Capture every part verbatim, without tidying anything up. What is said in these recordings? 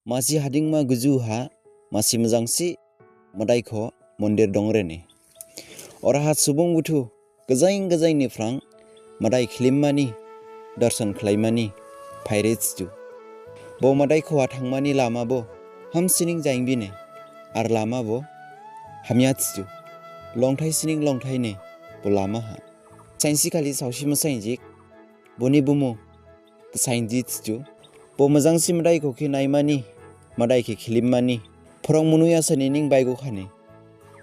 masi hadingma guju ha masi mojangsi madaikho mondir dong rene. Oraha subung buthu gajain gajain ni phrang madai khilimmani, dorson khlaimani phaire thidu. Bo madaikho ha thangmani lama bo hamsining jaingbine, ar lama bo hamya thidu. Longthai sining longthai ne bo lama ha. Sainsi khali saosi masainjik, boni bumu Gasaindi thidu. Bo mojangsi madaikho khe naimani, madai khe khilimmani phorong munu yasani ning baigo khane.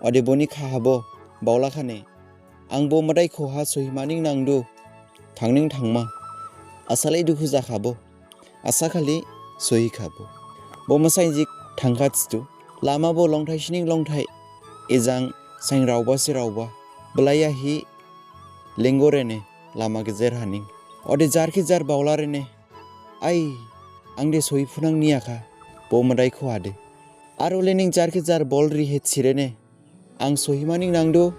Ode boni kha habo baola khane. Ang bo madaikho ha sohimaning nangdu, thangning thangma. Asalai dukhu jakhabo, asa khali sohikhabo. Bo masainjik thangkha thidu. Lama bo longthai sining longthai. Ejang sain raoba se raoba. Belaiya hi lengo rene lama gejer haning. Ode jar khe jar baola rene. Ai, ang de sohiphunang niyakha, bo madaikho hade. Ar olening jar khe jar bol rihe thirene. Ang sohimaning nangdu,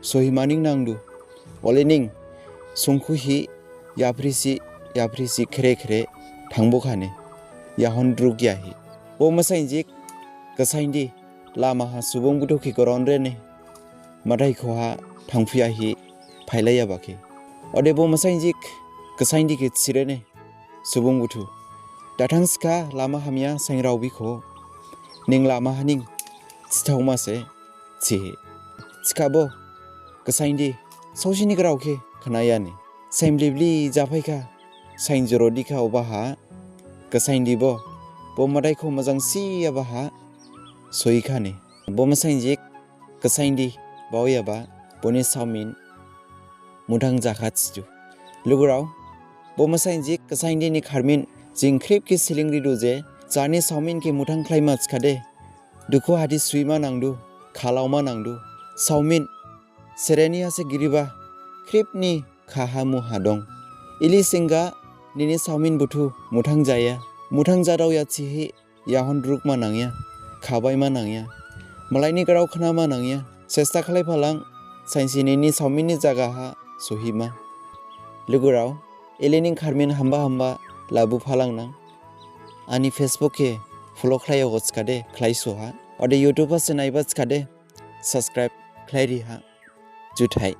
sohimaning nangdu. Olening sungkhu hi yaphrisi, yaphrisi khere khere thangbo khane. Yahon druk yahi. Bo masainjik Gasaindi lama ha subung buthu khe goron rene. Madaikho ha thangphuya hi phailaiya bakhe. Ode bo masainjik Gasaindi khe thirene. Subung buthu. Dathang sikha lama hamya sain raobikho. Ning lama haning thithaoma se thihi. Sikhabo Gasaindi saosini grao khe khnayane. Sain blibli japhaikha, sain jorodikha obaha. Gasaindi bo, bo madaikho mojangsiyaba ha sohikhane. Bo masainjik Gasaindi baoyaba boni saomin muthang jakha thidu. Lugurao, bo masainjik Gasaindi ni kharmin jing khrip khe siling ridu je, jarni saomin khe muthang khlaima thikhade, dukhu hadi suima nangdu, khalaoma nangdu. Saomin sereni hase giriba, khrip ni khaha muha dong. Ili sengga nini saomin buthu muthang jaya, muthang jadaoya thihi yahon drukma nangya, khabaima nangya. Malaini grao khnama nangya. Sesta khlaiphalang, sainsi nini saomin ni jaga ha sohima. Lugurao, ili ning kharmin hamba hamba labuphalangnang. Ani Facebook khe follow khlaiya thikhade khlaisoha. Ode YouTube ha se naiba thikhade subscribe khlairiha. Juthai.